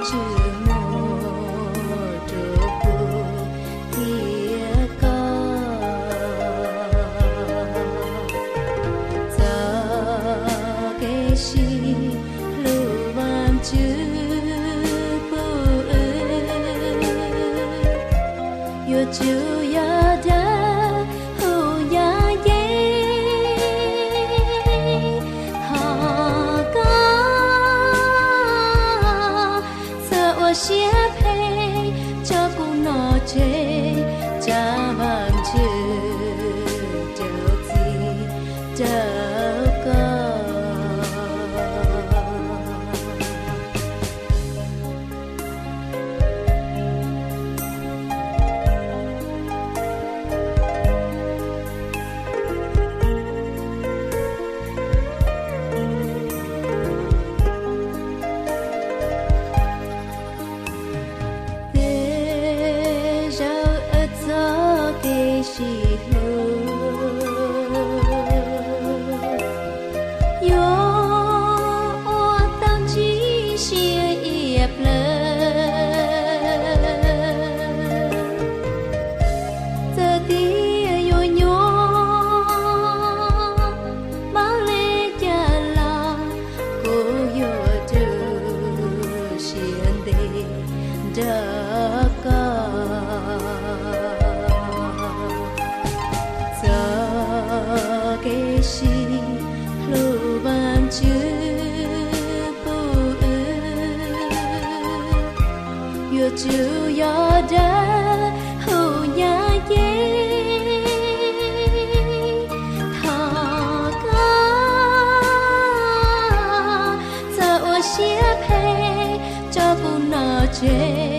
Tswv muab rau kuv thiab koj. Txoj kev sib hlub Vajtswv pub wb, yuav tsum yog dawb huv ncaj ncees. Thov koj txhob ua siab phem, tso kuv noj tseg tsa Vajtswv rau txim rau koj. Tej zaum wb txoj kev sib hlub yuav ua tau ntsib siab iab plawv. Txawm tias yuav nyuaj npaum li cas los kuv yuav tu siab ntev nrog koj. Txoj kev sib hlub Vajtswv pub wb, yuav tsum yog dawb huv ncaj ncees. Thov koj txhob ua siab phem, tso kuv noj tseg